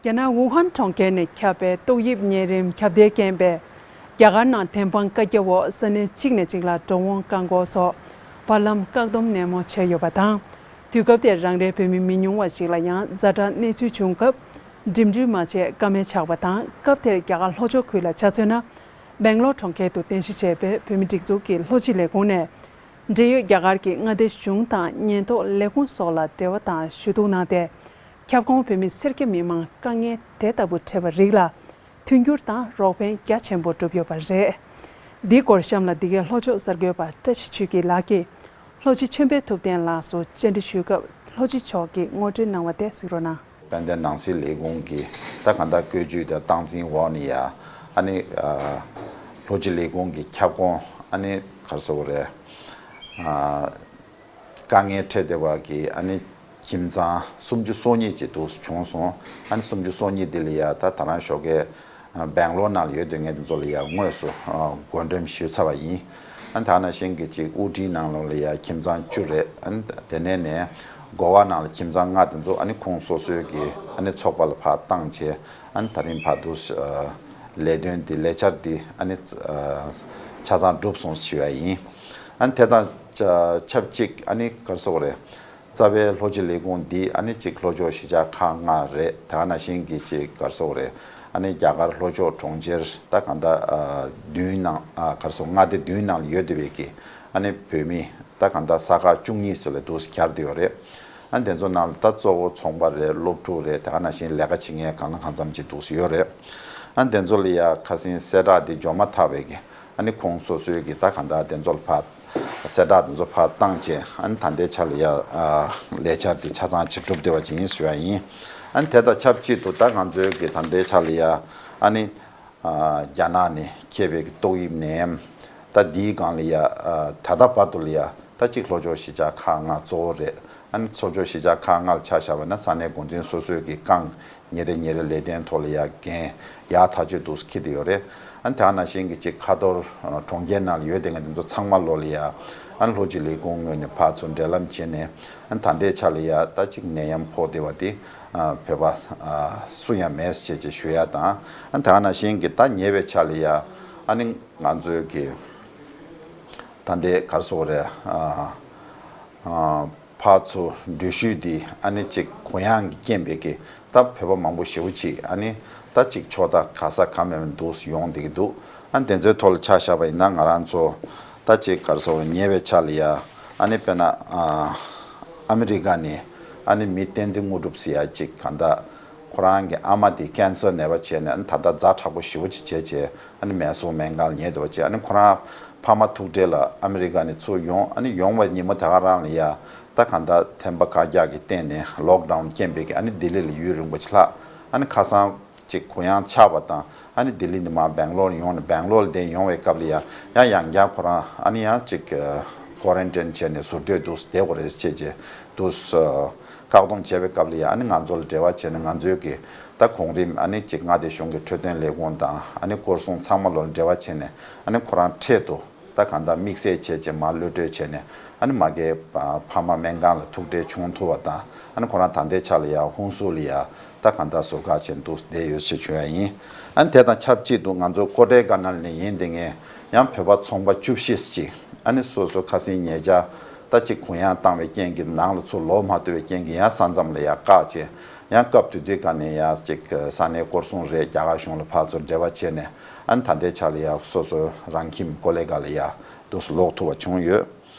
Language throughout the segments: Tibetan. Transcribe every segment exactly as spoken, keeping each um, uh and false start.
རྒྱ་ནག་ཝུ་ཧན་གྲོང་ཁྱེར་ནས་ཁྱབ་པའི་ཏོག་དབྱིབས་གཉན་རིམས་ཁྱབ་གདལ་རྐྱེན་པས། རྒྱ་གར་ནང་ཐེམ་སྤང་བཀའ་རྒྱ་འོག་ས་གནས་གཅིག་ནས་གཅིག་ལ་འགྲོ་འོང་བཀག་འགོག་སོགས་བར་ལམ་བཀག་སྡོམ་ནན་མོ་བྱས་ཡོད་པ་དང་། དུས་སྐབས་དེར་རང་རེའི་བོད་མི་མི་ཉུང་བ་ཞིག་ལ་ཡང་ཛ་དྲག་གནས་ཚུལ་བྱུང་སྐབས། འགྲིམ་འགྲུལ་མ་བྱས་ཀ་མེད་ཆགས་པ་དང་། སྐབས་དེར་རྒྱ་གར་ལྷོ་ཕྱོགས་ཁུལ་ལ་ཆ་མཚོན་ན། སྦེང་ལོར་གྲོང་ཁྱེར་དུ་རྟེན་གཞི་བྱས་པའི་བོད་མི་སྒྲིག་འཛུགས་ཀྱི་ལྷོ་སྤྱི་ལས་ཁུངས་ནས། འབྲེལ་ཡོད་རྒྱ་གར་གྱི་མངའ་སྡེ་གཞུང་དང་ཉེན་རྟོག་ལས་ཁུངས་སོགས་ལ་འབྲེལ་བ་དང་ཞུ་གཏུག་གནང་སྟེ། ཁྱབ་ཁོངས་བོད་མི་སེར་སྐྱ་མི་མང་དཀའ་ངལ་དེ་ལྟ་བུ་འཕྲད་པ་རིགས་ལ། མཐུན་འགྱུར་དང་རོགས་ཕན་རྒྱ་ཆེན་པོ་བསྒྲུབས་ཡོད་པ་རེད། འདིའི་སྐོར་གཤམ་ལ་འདི་གའི་ལྷོ་ཕྱོགས་གསར་འགོད་པ་བཀྲ་ཤིས་ཆོས་སྐྱིད་ལགས་ཀྱིས། ལྷོ་སྤྱི་ཆོས་འཕེལ་ཐུབ་བསྟན་ལགས་སུ་བཅར་འདྲི་ཞུས་སྐབས། ལྷོ་སྤྱི་ཕྱོགས་ཀྱིས་ངོ་སྤྲོད་གནང་བ་དེ་གཟིགས་རོགས་གནང་། དཔལ་ལྡན་ནང་སྲིད་ལས་ཁུངས་ཀྱི་ད་གང་ལྟར་བཀོད་ཇུས་དང་སྟངས་འཛིན་འོག་ནས་ཡ། ཨ་ནི། ཨ། ལྷོ་སྤྱི་ལས་ཁུངས་ཀྱི་ཁྱབ་ཁོངས་ཨ་ནི་ག་རེ་ཟེར་དགོས་རེད། ཨ། དཀའ་ངལ་འཕྲད་བསྡད་པ་གི་ཨ་ནི་ཁྱིམ་ཚང་སུམ་ཅུ་སོ་གཉིས་ཅིག་འདུག་བྱུང་སོང་། ཨ་ནི་སུམ་ཅུ་སོ་གཉིས་འདི་ལ་ཡ་ད་ད་རང་ཞོགས་ཀས་སྦེང་ལོར་ནང་ལ་ཡོད་དུས་ངས་འདི་ཚོ་ལ་ཡ་དངོས་སུ་བགོ་འགྲེམས་ཞུས་ཚར་བ་ཡིན། ཨ་ནི་ད་ནང་བཞིན་གྱི་ཅིག་ཨུ་ཊིའི་ནང་ལོགས་ལ་ཡ་ཁྱིམ་ཚང་བཅུ་རེད། ཨ་ནི་དེ་ནས་ནས་གོ་བ་ནང་ལ་ཁྱིམ་ཚང་ལྔ་དེ་ཚོ་ཨ་ནི་ཁོངས་སོ་སོའི་གི་ཨ་ནི་ཚོགས་པ་ལ་ཕར་བཏང་བྱས། ཨ་ནི་ད་རིང་བར་དུ་ལས་དོན་འདི་ལས་འཆར་འདི་ཨ་ནི་ཆ་ཚང་གྲུབ་སོང་ཞུ་ཡ་ཡིན། ཨ་ནི་དེ་དང་ཆབས་ཅིག་ཨ་ནི་ག་རེ་ཟེར་དགོས་རེད། རྩ་བའི་ལྷོ་སྤྱི་ལས་ཁུངས་འདི་ཨ་ནི་གཅིག་ལྷོ་ཕྱོགས་གཞིས་ཆགས་ཁག་ལྔ་རེད། དེ་ག་ནང་བཞིན་གྱི་གཅིག་ག་རེ་ཟེར་དགོས་རེད། ཨ་ནི་རྒྱ་གར་ལྷོ་ཕྱོགས་གྲོང་ཁྱེར་ད་གང་ལྟར་ཨ་བདུན་ནང་ཨ་ག་རེ་ཟེར་མངའ་སྡེ་བདུན་ནང་ལ་ཡོད་བསྡད་པའི་གི་ཨ་ནི་བོད་མི་ད་གང་ལྟར་ས་ཁག་བཅུ་གཉིས་ཟེར་ལ་འདུག་སེ་གྱར་བསྡད་ཡོད་རེད། ཨ་ནི་དེ་ཚོ་ནང་ལ་ད་གཙོ་བོ་ཚོང་པ་རེད། སློབ་ཕྲུག་རེད། དེ་ག་ནང་བཞིན་ལས་ཀ་བྱེད་མཁན་གང་ལ་གང་འཚམ་ཅིག་འདུག་སེ་ཡོད་རེད། ཨ་ནི་དེ་ཚོ་ལ་ཡ་ཁ་སང་གསལ་བསྒྲགས་འདི་འབྱོར་མ་ཐག་པའི་གི་ཨ་ནི་ཁོངས་སོ་སོའི་གི་ད་གང་ལྟར་དེ་ཚོ་ལ་ཕར་གསལ་བསྒྲགས་དེ་ཚོ་ཕར་བཏང་བྱས། ཨ་ནི་ད་ལྟའི་ཆ་ལ་ཡ་ཨ་ལས་འཆར་འདི་ཆ་ཚང་ཅིག་གྲུབ་བསྡད་པ་ཅིག་ཡིན་ཞུ་ཡ་ཡིན། ཨ་ནི་དེ་དང་ཆབས་ཅིག་ཏུ་ད་ང་ཚོའི་གི་ད་ལྟའི་ཆ་ལ་ཡ་ཨ་ནི་ཨ་རྒྱ་ནག་ནས་ཁྱབ་པའི་གི་ཏོག་དབྱིབས་ནད་ཡམས་ད་འདིའི་སྒང་ལ་ཡ་ཨ་ད་ལྟ་བར་དུ་ལ་ཡ་ད་གཅིག་ལྷོ་ཕྱོགས་གཞིས་ཆགས་ཁག་ལྔ་གཙོ་བོ་རེད། ཨ་ནི་ལྷོ་ཕྱོགས་གཞིས་ཆགས་ཁག་ལྔ་ལ་ཆ་བཞག་པ་ན་ས་གནས་འགོ་འཛིན་སོ་སོའི་གི་རྐང་ཉིན་རེ་ཉིན་རེ་ལས་དོན་ཐོག་ལ་ཡ་འགན་ཡག་ཐག་ཆོད་འདུག་སེ་འཁྱེར་བསྡད་ཡོད་རེད། ཨ་ནི་དེ་ག་ནང་བཞིན་གྱི་ཅིག་ཁ་ཐོར་གྲོང་ཁྱེར་ནང་ལ་ཡོད་བསྡད་མཁན་དེ་ཚོ་ཚང་མ་ལོ་ལ་ཡ་ཨ་ནི་ལྷོ་སྤྱི་ལས་ཁུངས་ངོས་ནས་ཕར་ཚུར་འབྲེལ་ལམ་བྱས་ནས། ཨ་ནི་ད་ལྟའི་ཆ་ལ་ཡ་ད་ཅིག་ནད་ཡམས་ཕོག་བསྡད་པ་དེ་ཨ་བོད་པ་ཨ་སུ་ཡང་མེད་ཟེར་བྱས་ཞུ་ཡ་དང་། ཨ་ནི་དེ་ག་ནང་བཞིན་གྱི་ད་ཉེ་བའི་ཆ་ལ་ཡ་ཨ་ནི་ང་ཚོའི་གི་ད་ལྟའི་ག་རེ་ཟེར་དགོས་རེད། ཨ་ཨ་ཕར་ཚུར་འགྲུལ་བཞུད་འདི་ཨ་ནི་ཅིག་གུ་ཡངས་ཀྱི་རྐྱེན་པས་ཀྱི་ད་བོད་པ་མང་པོ་ཞེ་པོ་ཅིག་ཨ་ནི་ད་ཅིག་ཕྱོགས་མཐའ་ག་ས་ག་མེད་མེད་འདུག་སེ་ཡོང་བསྡད་ཀྱི་འདུག་ཨ་ནི་དེ་ཚོའི་ཐོག་ལ་ཆ་བཞག་པ་ཡིན་ན། ང་རང་ཚོ་ད་ཅིག་ག་རེ་ཟེར་དགོས་རེད། ཉེ་བའི་ཆ་ལ་ཡ་ཨ་ནི་དཔེར་ན་ཨ་ཨ་མི་རི་ཀ་ནས་ཨ་ནི་མི་བསྟན་འཛིན་དངོས་གྲུབ་ཟེར་ཡ་ཅིག་གང་ལྟར་ཁོ་རང་གི་ཨ་མ་དེ་ཀན་སར་ནད་པ་བྱས་ནས། ཨ་ནི་ད་ལྟ་ཛ་དྲག་པོ་ཞེ་པོ་ཅིག་བྱས་བྱས། ཨ་ནི་མལ་གསོ་སྨན་ཁང་ལ་ཉལ་བསྡད་པ་བྱས། ཨ་ནི་ཁོ་རང་ཕ་མ་ཐུག་འཕྲད་ལ་ཨ་མི་རི་ཀ་ནས་ཚུར་ཡོང་། ཨ་ནི་ཡོང་བའི་ཉིན་མོ་དེ་ག་རང་ལ་ཡ་ད་གང་ལྟར་ཐེམ་པ་བཀའ་རྒྱ་གི་སྟེང་ནས་ལོག་ཌའུན་རྐྱེན་པས་ཀྱི་ཨ་ནི་ལྡི་ལི་ལ་ཡུན་རིང་པོ་ཅིག་ལྷག་ཨ་ནི་ཁ་སང་ཅིག་གུ་ཡངས་ཆགས་པ་དང་། ཨ་ནི་ལྡི་ལི་ནས་མར་སྦེང་ལོར་ཡོང་ནས། སྦེང་ལོར་ལ་བསྡད་ཡོང་བའི་སྐབས་ལ་ཡ་ཡང་ཡང་བསྐྱར་ཁོ་རང་ཨ་ནི་ཡང་ཅིག་ཀོ་རན་ཊིན་བྱས་ནས་ཟུར་སྡོད་འདུག་སེ་བསྡད་དགོས་རེད་ཅེས་བྱས་འདུག་སེ་བཀག་སྡོམ་བྱས་པའི་སྐབས་ལ་ཡ། ཨ་ནི་ང་ཚོ་ལ་འབྲེལ་བ་བྱས་ནས་ང་ཚོའི་གི་ད་གོང་རིམ་ཨ་ནི་ཅིག་མངའ་སྡེ་གཞུང་གི་འཕྲོད་བསྟེན་ལས་ཁུངས་དང་། ཨ་ནི་སྐོར་སྲུང་ཚང་མ་ལོ་ལ་འབྲེལ་བ་བྱས་ནས། ཨ་ནི་ཁོ་རང་འཕྲལ་དུ་ད་གང་ལྟར་དམིགས་བསལ་བྱས་བྱས་མར་གློད་གྲོལ་བྱས་ནས། ཨ་ནི་མ་གིའི་ཕ་མ་སྨན་ཁང་ལ་ཐུག་འཕྲད་བྱུང་ཐུབ་པ་དང་། ཨ་ནི་ཁོ་རང་ད་ལྟའི་ཆ་ལ་ཡང་ཧུན་སུར་ལ་ཡ་ད་གང་ལྟར་ཟུར་བཀག་བྱས་འདུག་བསྡད་ཡོད་ཅེས་ཞུ་ཡ་ཡིན། ཨ་ནི་དེ་དང་ཆབས་ཅིག་ཏུ་ང་ཚོ་ཀོ་ཊེ་ཀ་ནལ་ནས་ཡིན་བསྡད་མཁན་ཡང་བོད་པ་ཚོང་པ་བཅུ་བཞི་ཅིག་ཨ་ནི་སོ་སོ་ཁ་སང་ཉེ་ཆར་ད་ཅིག་གུ་ཡངས་བཏང་བའི་རྐྱེན་གྱིས་ནང་ལ་ཚུར་ལོག་མ་ཐུབ་པའི་རྐྱེན་གྱིས། ཡང་ས་མཚམས་ལ་ཡ་བཀག་བྱས། ཡང་སྐབས་དེ་དུས་ཀ་ནས་ཡ་ཅིག་ས་གནས་སྐོར་སྲུང་རེད། རྒྱ་གར་གཞུང་ལ་ཕར་ཚུར་འབྲེལ་བ་བྱས་ནས། ཨ་ནི་ད་ལྟའི་ཆ་ལ་ཡ་སོ་སོ་རང་ཁྱིམ་ཀོ་ལི་གྷལ་ལ་ཡ་འདུག་སེ་ལོག་ཐུབ་པ་བྱུང་ཡོད།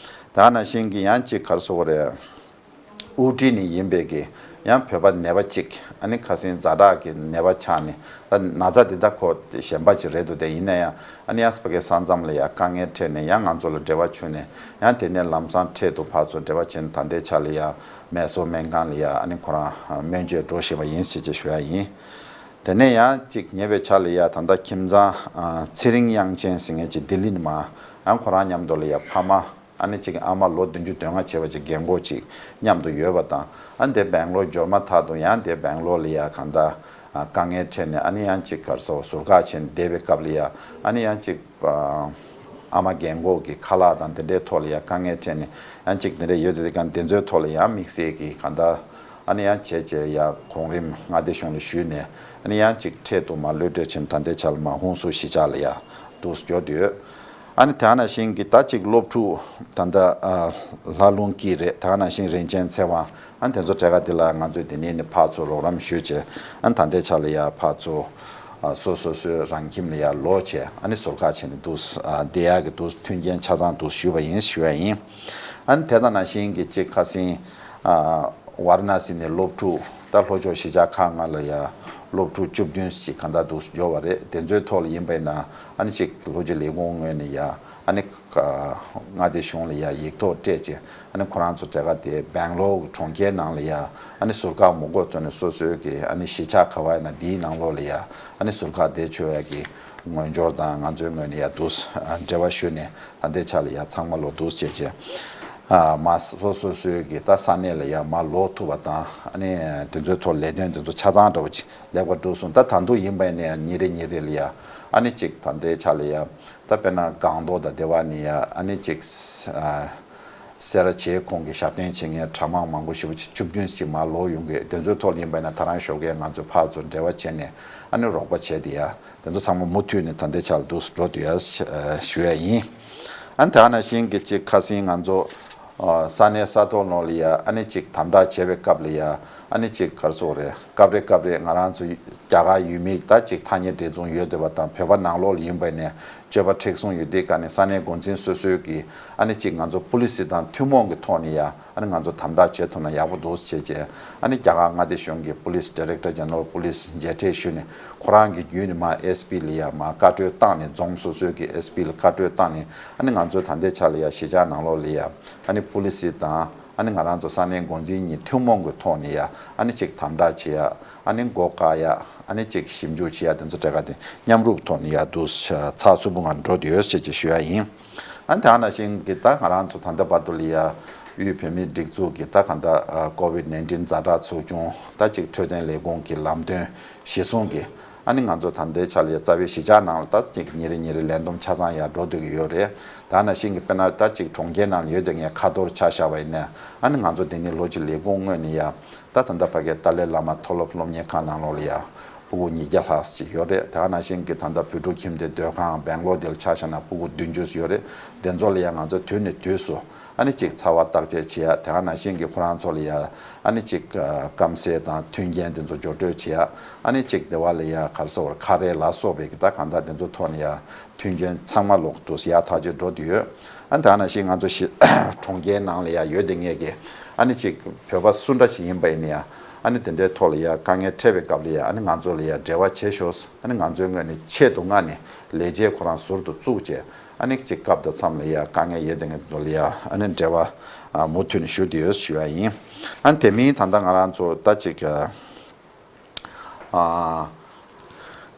དེ་ག་ནང་བཞིན་གྱི་ཡང་ཅིག་ག་རེ་ཟེར་དགོས་རེད། ཨུ་ཊི་ནས་ཡིན་པའི་གི་ཡང་བོད་པ་ནད་པ་གཅིག་ཨ་ནི་ཁ་སང་ཛ་དྲག་གི་ནད་པ་ཆགས་ནས། ད་ན་ཚ་འདི་ད་ཁོ་གཞན་པ་ཅིག་རེད་འདུག་དེ་ཡིན་ན་ཡང་ཨ་ནི་ཡང་ཕ་གིའི་ས་མཚམས་ལ་ཡ་དཀའ་ངལ་འཕྲད་ནས། ཡང་ང་ཚོ་ལ་འབྲེལ་བ་བྱུང་ནས། ཡང་དེ་ནས་ལམ་སང་འཕྲལ་དུ་ཕར་ཚུར་འབྲེལ་བ་བྱས་ནས་ད་ལྟའི་ཆ་ལ་ཡ་མལ་གསོ་སྨན་ཁང་ལ་ཡ་ཨ་ནི་ཁོ་རང་སྨན་བཅོས་འགྲོ་བཞིན་པ་ཡིན་ཟེར་ཅེས་ཞུ་ཡ་ཡིན། དེ་ནས་ཡང་ཅིག་ཉེ་བའི་ཆ་ལ་ཡ་ད་ལྟ་ཁྱིམ་ཚང་ཚེ་རིང་དབྱངས་ཅན་ཟེར་མཁན་ཅིག་ལྡི་ལི་ནས་མར་ཡང་ཁོ་རང་མཉམ་དུ་ལ་ཡ་ཕ་མ། ཨ་ནི་ཅིག་ཨ་མ་ལོ་བདུན་ཅུ་དོན་ལྔ་བྱས་པ་ཅིག་རྒན་གོག་ཅིག་མཉམ་དུ་ཡོད་པ་དང་། ཨ་ནི་དེ་སྦེང་ལོར་འབྱོར་མ་ཐག་ཏུ་ཡང་དེ་སྦེང་ལོར་ལ་ཡ་གང་ལྟར་ཨ་དཀའ་ངལ་འཕྲད་ནས། ཨ་ནི་ཡང་ཅིག་ག་རེ་ཟེར་དགོས། ཟུར་བཀག་བྱས་ནས་བསྡད་པའི་སྐབས་ལ་ཡ། ཨ་ནི་ཡང་ཅིག་ཨ་ཨ་མ་རྒན་གོག་གི་ཁ་ལག་དང་དེ་འདྲའི་ཐོག་ལ་ཡ་དཀའ་ངལ་འཕྲད་ནས། ཡང་ཅིག་དེ་འདྲ་ཡོད་དེ་གང་དེ་ཚོའི་ཐོག་ལ་ཡང་དམིགས་བསལ་གྱི་གང་ལྟར་ ཨ་ནི་ཡང་བྱས་བྱས་ཡ་གོང་རིམ་མངའ་སྡེ་གཞུང་ལ་ཞུས་ནས་ཨ་ནི་ཡང་ཅིག་འཕྲལ་དུ་མ་གློད་གྲོལ་ཕྱིན། ད་ལྟའི་ཆ་ལ་མ་ཧུན་སུར་གཞིས་ཆགས་ལ་ཡ་འདུག་འབྱོར་དུ་ཡོད། ཨ་ནི་དེ་ནང་བཞིན་གྱི་ད་ཅིག་སློབ་ཕྲུག་ད་ལྟ་ལྷ་ལུང་སྐྱིད་རེད། དེ་ནང་བཞིན་རིན་ཆེན་ཚེ་དབང་། ཨ་ནི་དེ་ཚོ་གྲས་ཀ་དེ་ལ་ང་ཚོས་དེ་ནས་ནི་ཕར་ཚུར་རོགས་རམ་ཞུས་བྱས། ཨ་ནི་ད་ལྟའི་ཆ་ལ་ཡ་ཕར་ཚུར་སོ་སོ་སོའི་རང་ཁྱིམ་ལ་ཡ་ལོག་བྱས། ཨ་ནི་ཟུར་བཀག་བྱས་ནས་འདུག་བསྡད་ཡག་གི་འདུག་མཐུན་རྐྱེན་ཆ་ཚང་འདུག་ཞུས་པ་ཡིན་ཞུ་ཡ་ཡིན། ཨ་ནི་དེ་དང་ནང་བཞིན་གྱི་ཅིག་ཁ་སང་ཝཱ་ར་ཎ་སི་ནས་སློབ་ཕྲུག་ད་ལྷོ་ཕྱོགས་གཞིས་ཆགས་ཁག་ལྔ་ལ་ཡ་སློབ་ཕྲུག་བཅུ་བདུན་ཅིག་གང་ལྟར་འདུག་འབྱོར་བ་རེད། དེ་ཚོའི་ཐོག་ལ་ཡིན་པ་ཡིན་ན་ཨ་ནི་ཅིག་ལྷོ་སྤྱི་ལས་ཁུངས་ངོས་ནས་ཡ་ཨ་ནི་མངའ་སྡེ་གཞུང་ལ་ཡ་ཡིག་ཐོག་སྤྲད་བྱས། ཨ་ནི་ཁོ་རང་ཚོ་གྲས་ཀ་དེ་སྦེང་ལོར་གྲོང་ཁྱེར་ནང་ལ་ཡ་ཨ་ནི་ཟུར་བཀག་མི་དགོས་ཐོག་ནས་སོ་སོའི་གི་ཨ་ནི་གཞིས་ཆགས་ག་བ་ཡིན་ན་དེའི་ནང་ལོགས་ལ་ཡ་ཨ་ནི་ཟུར་བཀག་བསྡད་ཆོག་ཡ་གི་ངོས་སྦྱོར་དང་། ང་ཚོའི་ངོས་ནས་ཡ་འདུག་འབྲེལ་བ་ཞུས་ནས་ད་ལྟའི་ཆ་ལ་ཡ་ཚང་མ་ལོག་འདུག་བྱས་བྱས། ཨ་མ་སོ་སོ་སོའི་གི་ད་ས་གནས་ལ་ཡ་མ་ལོག་ཐུབ་པ་དང་། ཨ་ནི་དེ་ཚོའི་ཐོག་ལས་དོན་དེ་ཚོ་ཆ་ཚང་འདྲ་བོ་ཅིག་ལེགས་པར་གྲུབ་སོང་། ད་ད་དུང་ཡིན་པ་ཡིན་ན་ཡང་ཉིན་རེ་ཉིན་རེ་ལ་ཡ་ཨ་ནི་ཅིག་ད་ལྟའི་ཆ་ལ་ཡ་ད་དཔེར་ན་སྒང་ཏོག་དང་སྡེ་བ་ནས་ཡ་ཨ་ནི་ཅིག་ཨ་སེ་ར་བྱེས་ཁོངས་ཀྱི་ཞབས་བརྟན་བྱེད་མཁན་གྲྭ་མང་མང་པོ་ཞེ་པོ་ཅིག་བཅུ་བདུན་ཅིག་མར་ལོག་ཡོང་གི། དེ་ཚོའི་ཐོག་ལ་ཡིན་པ་ཡིན་ན་ད་རང་ཞོགས་ཀས་ང་ཚོས་ཕར་ཚུར་འབྲེལ་བ་བྱས་ནས་ཨ་ནི་རོགས་པ་བྱས་ཏེ་ཡ་དེ་ཚོ་ཚང་མ་མུ་མཐུད་ནས་ད་ལྟའི་ཆར་འདུག་འགྲོ་སྡོད་ཡ་ཞུ་ཡ་ཡིན། ཨ་ནི་དེ་ག་ནང་བཞིན་གྱི་ཅིག་ཁ་སང་ང་ཚོ་ས་གནས་ས་ཐོག་ནང་ལ་ཡ་ཨ་ནི་ཅིག་དམ་དྲག་བྱེད་པའི་སྐབས་ལ་ཡ་ཨ་ནི་ཅིག་ག་རེ་ཟེར་དགོས་རེད། སྐབས་རེ་སྐབས་རེ་ང་རང་ཚོ་རྒྱ་གར་ཡུལ་མི་ད་ཅིག་ཐ་སྙད་འདྲེས་མཚུངས་ཡོད་བསྡད་པ་དང་། བོད་པ་ནང་ལོགས་ལ་ཡིན་པ་ནས་སྤྱོད་པ་མཁྲེགས་བཟུང་ཡོད་དུས་ཀ་ནས་ས་གནས་འགོ་འཛིན་སོ་སོའི་གི་ཨ་ནི་ཅིག་ང་ཚོ་པུ་ལི་སི་དང་ཐུན་མོང་གི་ཐོག་ནས་ཡ་ཨ་ནི་ང་ཚོ་དམ་དྲག་བྱེད་ཐུབ་ན་ཡག་པོ་འདུག་ཟེར་བྱས། ཨ་ནི་རྒྱ་གར་མངའ་སྡེ་གཞུང་གི་པུ་ལི་སི་ཌི་རེག་ཊར་ཇེ་ནེ་རལ་པུ་ལི་སི་མཇལ་འཕྲད་ཞུས་ནས་ཁོ་རང་གི་བརྒྱུད་ནས་མར་ཨེས་པི་ལ་ཡ་མར་བཀའ་འཁྲོལ་བཏང་ནས། རྫོང་སོ་སོའི་གི་ཨེས་པི་ལ་བཀའ་འཁྲོལ་བཏང་ནས། ཨ་ནི་ང་ཚོ་ད་ལྟའི་ཆ་ལ་ཡ་གཞིས་ཆགས་ནང་ལོགས་ལ་ཡ་ཨ་ནི་པུ་ལི་སི་དང་ཨ་ནི་ང་རང་ཚོ་ས་གནས་འགོ་འཛིན་གཉིས་ཐུན་མོང་གི་ཐོག་ནས་ཡ་ཨ་ནི་ཅིག་དམ་དྲག་བྱེད་ཡ། ཨ་ནི་སྒོ་བཀག་ཡ། ཨ་ནི་ཅིག་ཞིབ་འཇུག་བྱེད་ཡ། དེ་ཚོ་གྲས་ཀ་དེ་མཉམ་རུབ་ཐོག་ནས་ཡ་འདུག་ཚགས་ཚུད་པོ་ངང་འགྲོ་བསྡད་ཡོད་ཅེས་ཅིག་ཞུ་ཡ་ཡིན། ཨ་ནི་དེ་ནང་བཞིན་གྱི་ད་ང་རང་ཚོ་ད་ལྟ་བར་དུ་ལ་ཡ་དབུས་བོད་མིའི་སྒྲིག་འཛུགས་ཀྱི་ད་གང་ལྟར་ཀོ་ཝིད་ནའིན་ཊིན་ཛ་དྲག་ཚོགས་ཆུང་ད་ཅིག་འཕྲོད་བསྟེན་ལས་ཁུངས་ཀྱི་ལམ་སྟོན་གཞིར་བཟུང་གིས་ཨ་ནི་ང་ཚོ་ད་ལྟའི་ཆ་ལ་ཡ་རྩ་བའི་གཞིས་ཆགས་ནང་ལ་ད་ཅིག་ཉིན་རེ་ཉིན་རེ་ལས་བསྡོམས་ཆ་ཚང་ཡ་འགྲོ་སྡོད་ཀྱི་ཡོད་རེད། དེ་ནང་བཞིན་གྱི་དཔེར་ན་ད་ཅིག་གྲོང་ཁྱེར་ནང་ལ་ཡོད་བསྡད་མཁན་ཁ་ཐོར་ཆ་བཞག་པ་ཡིན་ན། ཨ་ནི་ང་ཚོ་དེ་ནི་ལྷོ་སྤྱི་ལས་ཁུངས་ངོས་ནས་ཡ་ད་ད་ལྟ་ཕ་གིའི་ཏཱ་ལའི་བླ་མ་མཐོ་སློབ་སློབ་གཉེར་ཁང་ནང་ལོགས་ལ་ཡ་སྤུ་གུ་ཉིས་བརྒྱ་ལྷག་ཅིག་ཡོད་རེད། དེ་ག་ནང་བཞིན་གྱི་ད་ལྟ་བོད་ཕྲུག་ཁྱིམ་སྡེ་སྡོད་ཁང་སྦེང་ལོར་དེ་ལ་ཆ་བཞག་ན་སྤུ་གུ་བདུན་ཅུ་ཡོད་རེད། དེ་ཚོ་ལ་ཡ་ང་ཚོ་དུས་ནས་དུས་སུ་ཨ་ནི་ཅིག་ཚ་བ་བརྟག་དཔྱད་བྱེད་ཡ། དེ་ག་ནང་བཞིན་གྱི་ཁོ་རང་ཚོ་ལ་ཡ་ཨ་ནི་ཅིག་སྐམ་སའི་དང་མཐུན་རྐྱེན་དེ་ཚོ་སྦྱོར་སྤྲོད་བྱེད་ཡ། ཨ་ནི་ཅིག་སྡེ་བ་ལ་ཡ་ག་རེ་ཟེར་དགོས་རེད། ཁ་རས་ལ་སོགས་པའི་གི་ད་གང་ལྟར་དེ་ཚོ་ཐོག་ནས་ཡ་མཐུན་རྐྱེན་ཚང་མ་ལོག་འདུག་ཡག་ཐག་ཆོད་འགྲོ་བསྡད་ཡོད། ཨ་ནི་དེ་ག་ནང་བཞིན་ང་ཚོ་གཞིས་གྲོང་ཁྱེར་ནང་ལ་ཡ་ཡོད་བསྡད་མཁན་གྱི་ཨ་ནི་ཅིག་བོད་པ་སུ་འདྲ་ཞིག་ཡིན་པ་ཡིན་ན་ཡང་། ཨ་ནི་དེ་འདྲའི་ཐོག་ལ་ཡ་དཀའ་ངལ་འཕྲད་པའི་སྐབས་ལ་ཡ་ཨ་ནི་ང་ཚོ་ལ་ཡ་འབྲེལ་བ་བྱེད་ཤོག་ཨ་ནི་ང་ཚོའི་ངོས་ནས་ཆེད་དུ་མངགས་ནས་ལས་བྱེད་ཁོ་རང་ཟུར་དུ་བཙུགས་བྱས། ཨ་ནི་ཅིག་སྐབས་དང་མཚམས་ལ་ཡ་དཀའ་ངལ་ཡོད་བསྡད་མཁན་ཚོ་ལ་ཡ་ཨ་ནི་འབྲེལ་བ་མུ་མཐུད་ནས་ཞུ་བསྡད་ཡོད་ཞུ་ཡ་ཡིན། ཨ་ནི་དེ་མིན་ད་ལྟ་ང་རང་ཚོ་ད་ཅིག་ཨ།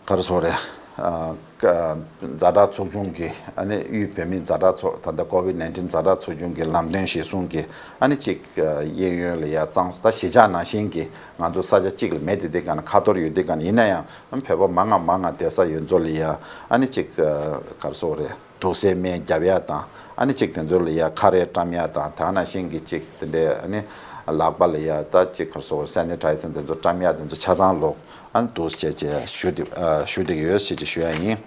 ག་རེ་ཟེར་དགོས་རེད། ཛ་དྲག་ཚོགས་ཆུང་གི་ཨ་ནི་དབུས་བོད་མིའི་ཛ་དྲག་ཚོགས་ད་ལྟ་ཀོ་ཝིད་ནའིན་ཊིན་ཛ་དྲག་ཚོགས་ཆུང་གི་ལམ་སྟོན་གཞིར་བཟུང་གིས་ཨ་ནི་ཅིག་གཡས་གཡོན་ལ་ཡ་གཙང་ད་གཞིས་ཆགས་ནང་བཞིན་གྱི་ང་ཚོ་ས་ཆ་གཅིག་ལ་མེད་དེ། དེ་ག་ནས་ཁ་ཐོར་ཡོད་དེ་ག་ནས་ཡིན་ན་ཡང་བོད་པ་མང་ང་མང་ང་བསྡད་ས་ཡོད་ཚོ་ལ་ཡ་ཨ་ནི་ཅིག་ག་རེ་ཟེར་དགོས་རེད། དུག་སེལ་སྨན་རྒྱབ་ཡ་དང་། ཨ་ནི་ཅིག་དེ་ཚོ་ལ་ཡ་ཁ་རས་བཀྲམ་ཡ་དང་། དེ་ག་ནང་བཞིན་གྱི་ཅིག་དེ་འདྲའི་ཨ་ནི་ལག་པ་ལ་ཡ་ད་ཅིག་ག་རེ་ཟེར་དགོས་རེད། སེ་ནི་ཊའི་ཛར་དེ་ཚོ་བཀྲམ་ཡ་དེ་ཚོ་ཆ་ཚང་ལོག་ཨ་ནི་འདུག་བྱས་བྱས་ཞུ་བསྡད་ཞུ་བསྡད་ཀྱི་ཡོད་ཟེར་གྱི་ཞུ་ཡ་ཡིན།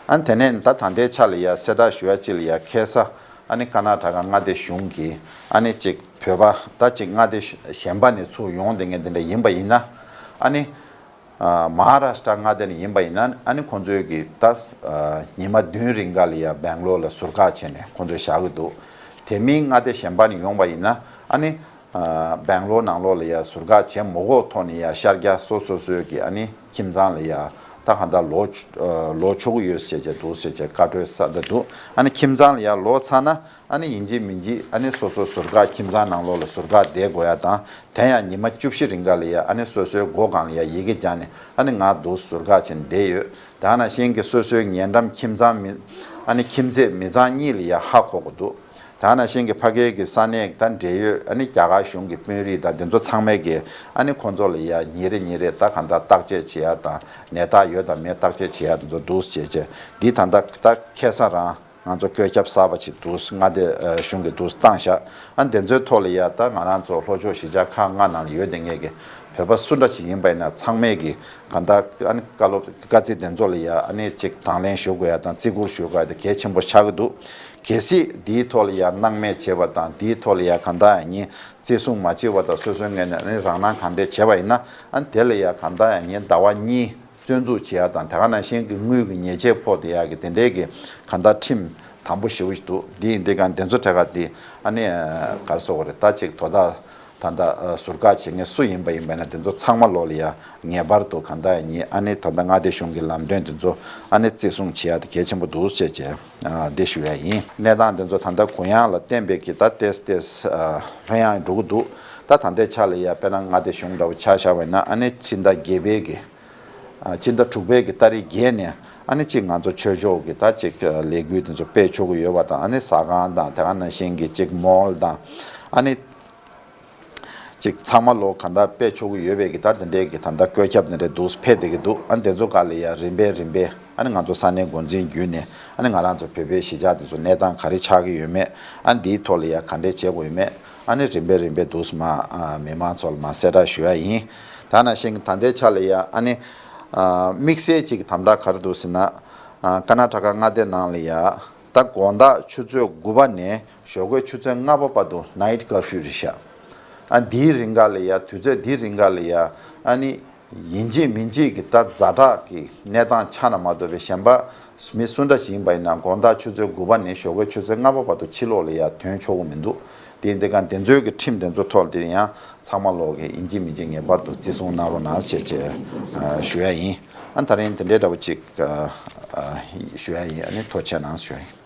ཨ་ནི་དེ་ནས་ད་ད་ལྟའི་ཆ་ལ་ཡ་གསལ་བསྒྲགས་ཞུ་ཡ་ཅིག་ལ་ཡ་ཁ་སང་ཨ་ནི་ཀར་ནཱ་ཊ་ཀ་མངའ་སྡེ་གཞུང་གིས་ཨ་ནི་ཅིག་བོད་པ་ད་ཅིག་མངའ་སྡེ་གཞན་པ་ནས་ཚུར་ཡོང་བསྡད་མཁན་དེ་འདྲ་ཡིན་པ་ཡིན་ན། ཨ་ནི་ཨ་མ་ཧཱ་རཱ་ཤི་ཏྲ་མངའ་སྡེ་ནས་ཡིན་པ་ཡིན་ན་ཨ་ནི་ཁོང་ཚོའི་གི་ད་ཨ་ཉི་མ་བདུན་རིང་ག་ལ་ཡ་སྦེང་ལོར་ལ་ཟུར་བཀག་བྱས་ནས་ཁོང་ཚོས་བཞག་གི་འདུག་དེ་མིན་མངའ་སྡེ་གཞན་པ་ནས་ཡོང་བ་ཡིན་ན་ཨ་ནི་ཨ་སྦེང་ལོར་ནང་ལོགས་ལ་ཡ་ཟུར་བཀག་བྱེད་མ་དགོས་ཐོག་ནས་ཡ་ཤར་རྒྱག་སོ་སོ་སོའི་གི་ཨ་ནི་ཁྱིམ་ཚང་ལ་ཡ་ད་གང་ལྟར་ལོག་ཨ་ལོག་ཆོག་གི་ཡོད་ཟེར་བྱས་འདུག་ཟེར་བྱས་བཀའ་འཁྲོལ་གསར་པ་འདུག་ཨ་ནི་ཁྱིམ་ཚང་ལ་ཡ་ལོག་ཚར་ན། ཨ་ནི་ཡིན་གཅིག་མིན་གཅིག་ཨ་ནི་སོ་སོ་ཟུར་བཀག་ཁྱིམ་ཚང་ནང་ལོགས་ལ་ཟུར་བཀག་བསྡད་དགོས་ཡ་དང་། དེ་ཡང་ཉི་མ་བཅུ་བཞི་རིང་ག་ལ་ཡ་ཨ་ནི་སོ་སོའི་སྒོ་སྒང་ལ་ཡ་ཡི་གེ་སྦྱར་ནས་ཨ་ནི་ང་འདུག་ཟུར་བཀག་བྱས་ནས་བསྡད་ཡོད། དེ་ནང་བཞིན་གྱི་སོ་སོའི་ཉེ་འགྲམ་ཁྱིམ་ཚང་མི་ཨ་ནི་ཁྱིམ་མཚེས་མི་ཚང་གཉིས་ལ་ཡ་ཧ་གོ་དགོས་འདུག་དེ་ནང་བཞིན་གྱི་ཕ་གིའི་གི་ས་གནས་དང་འབྲེལ་ཡོད་ཨ་ནི་རྒྱ་གར་གཞུང་གི་དཔོན་རིགས་དང་དེ་ཚོ་ཚང་མས་གི་ཨ་ནི་ཁོང་ཚོ་ལ་ཡ་ཉིན་རེ་ཉིན་རེ་ད་གང་ལྟར་བརྟག་དཔྱད་བྱེད་ཡ་དང་། ནད་རྟགས་ཡོད་དང་མེད་བརྟག་དཔྱད་བྱེད་ཡ་དེ་ཚོ་འདུག་བྱས་བྱས་འདི་ད་ལྟ་ད་ཁ་སང་རང་། ང་ཚོ་བཀོད་ཁྱབ་གསར་པ་ཅིག་འདུག་མངའ་སྡེ་གཞུང་གིས་འདུག་བཏང་བཞག་ཨ་དེ་ཚོའི་ཐོག་ལ་ཡ་ད་ང་རང་ཚོ་ལྷོ་ཕྱོགས་གཞིས་ཆགས་ཁག་ལྔ་ནང་ལ་ཡོད་དེ་ངེས་ཀྱི་བོད་པ་སུ་འདྲ་ཞིག་ཡིན་པ་ཡིན་ན་ཚང་མས་ཀྱི་གང་ལྟར་ཨ་ནི་བཀའ་སློབ་བཀའ་ཚིག་དེ་ཚོ་ལ་ཡ་ཨ་ནི་ཅིག་དང་ལེན་ཞུ་དགོས་ཡ་དང་བརྩི་བཀུར་ཞུ་དགོས་ཡ་དེ་གལ་ཆེན་པོ་ཆགས་ཀྱི་འདུག་གལ་སྲིད་འདིའི་ཐོག་ལ་ཡ་སྣང་མེད་བྱེད་པ་དང་འདིའི་ཐོག་ལ་ཡ་གང་ལྟར་ཡ་ཉིན་བརྩི་སྲུང་མ་བྱེད་པ་དང་སོ་སོའི་ངོས་ནས་ཨ་ནི་རང་སྣང་གང་འདྲས་བྱེད་པ་ཡིན་ན་ཨ་ནི་དེ་ལ་ཡ་གང་ལྟར་ཡ་ཉིན་ཟླ་བ་གཉིས། བཙོན་འཇུག་བྱེད་ཡ་དང་དེ་ག་ནང་བཞིན་གྱི་དངུལ་གྱི་ཉེས་ཆད་ཕོག་བསྡད་ཡ་གི་དེ་འདྲའི་གི་གང་ལྟར་ཁྲིམས་དམ་པོ་ཞེ་པོ་ཞིག་འདུག་འདི་ཡིན་དུས་གང་དེ་ཚོ་གྲས་ཀ་དེ་ཨ་ནི་ག་རེ་ཟེར་དགོས་རེད་ད་ཅིག་དོ་བདག་ད་ལྟ་ཟུར་བཀག་བྱེད་མཁན་སུ་ཡིན་པ་ཡིན་པ་ན་དེ་ཚོ་ཚང་མ་ལོག་ལ་ཡ་ངེས་པར་དུ་གང་ལྟར་ཡིན་ཨ་ནི་ད་ལྟ་མངའ་སྡེ་གཞུང་གི་ལམ་སྟོན་དེ་ཚོ་ཨ་ནི་བརྩི་སྲུང་བྱེད་ཡ་དེ་གལ་ཆེན་པོ་འདུག་ཅེས་བྱས་འདི་ཞུ་ཡ་ཡིན། གནས་སྟངས་དེ་ཚོ་ད་ལྟ་གུ་ཡངས་ལ་བརྟེན་པའི་གི་ད་ཏེས་ཏེས་ལྷོད་ཡངས་འགྲོ་གི་འདུག་ད་ད་ལྟའི་ཆ་ལ་ཡ་དཔེར་ན་མངའ་སྡེ་གཞུང་འདྲ་བོ་ཆ་བཞག་པ་ཡིན་ན་ཨ་ནི་ཕྱི་ཟླ་བརྒྱད་པའི་གི་ཨ་ཕྱི་ཟླ་དྲུག་པའི་གི་ཏ་རིག་བརྒྱད་ནས་ཨ་ནི་གཅིག་ང་ཚོ་ཆོས་ཕྱོགས་ཀྱི་ད་ཅིག་ལས་འགུལ་དེ་ཚོ་སྤེལ་ཆོག་གི་ཡོད་པ་དང་ཨ་ནི་ཟ་ཁང་དང་དེ་ག་ནང་བཞིན་གྱི་ཅིག་མོལ་དང་ཨ་ནི་ཅིག་ཚང་མ་ལོ་ག་འདྲ་སྤེལ་ཆོག་གི་ཡོད་པའི་གི་ད་དེ་འདྲའི་གི་ད་ལྟ་བཀོད་ཁྱབ་དེ་འདྲ་འདུག་ཕེབས་བསྡད་ཀྱི་འདུག་ཨ་དེ་ཚོ་ག་ལ་ཡ་རིམ་པས་རིམ་པས་ཨ་ནི་ང་ཚོ་ས་གནས་འགོ་འཛིན་བརྒྱུད་ནས་ཨ་ནི་ང་རང་ཚོ་བོད་པའི་གཞིས་ཆགས་དེ་ཚོ་གནས་སྟངས་ག་རེ་ཆགས་ཀྱི་ཡོད་མེད་ཨ་འདིའི་ཐོག་ལ་ཡ་ག་འདྲས་བྱེད་དགོས་ཡོད་མེད་ཨ་ནི་རིམ་པས་རིམ་པས་འདུག་མ་མི་མང་ཚོ་ལ་མ་གསལ་བསྒྲགས་ཞུ་ཡ་ཡིན། ད་ནང་བཞིན་ད་ལྟའི་ཆ་ལ་ཡ་ཨ་ནི། དམིགས་བསལ་གཅིག་གི་དམ་དྲག་ག་རེ་འདུག་ཟེར་ན། ཀར་ནཱ་ཊ་ཀ་མངའ་སྡེ་ནང་ལ་ཡ། ད་དགོང་དག་ཆུ་ཚོད་དགུ་པ་ནས་ཞོགས་ཀའི་ཆུ་ཚོད་ལྔ་པ་བར་དུ་ནའིཊ་ཀར་ཕིའུ་རེད་ཤག་ཨ་འདིའི་རིང་ག་ལ་ཡ་དུས་ཚོད་འདིའི་རིང་ག་ལ་ཡ་ཨ་ནི། ཡིན་གཅིག་མིན་གཅིག་གི་ད་ཛ་དྲག་གི་གནས་སྟངས་ཆགས་ན་མ་གཏོགས་པའི་གཞན་པ། མི་སུ་འདྲ་ཞིག་ཡིན་པ་ཡིན་ན་དགོང་དག་ཆུ་ཚོད་དགུ་པ་ནས་ཞོགས་ཀའི་ཆུ་ཚོད་ལྔ་པ་བར་དུ་ཕྱི་ལོགས་ལ་ཡ་ཐོན་ཆོག་གི་མི་འདུག་དེ་ཡིན་དུས་གང་དེ་ཚོའི་གི་ཁྲིམས་དེ་ཚོ་ཐོག་དེ་ཡང་ཚང་མ་ལོག་གི་ཡིན་གཅིག་མིན་གཅིག་ངེས་པར་དུ་བརྩི་སྲུང་གནང་རོགས་གནང་ཞེས་བྱས་ཞུ་ཡ་ཡིན། ཨ་ད་རིང་དེ་འདྲའི་འདྲ་བོ་ཅིག་ཞུ་ཡ་ཡིན། ཨ་ནི་ཐུགས་རྗེ་གནང་ཞུ་ཡ་ཡིན།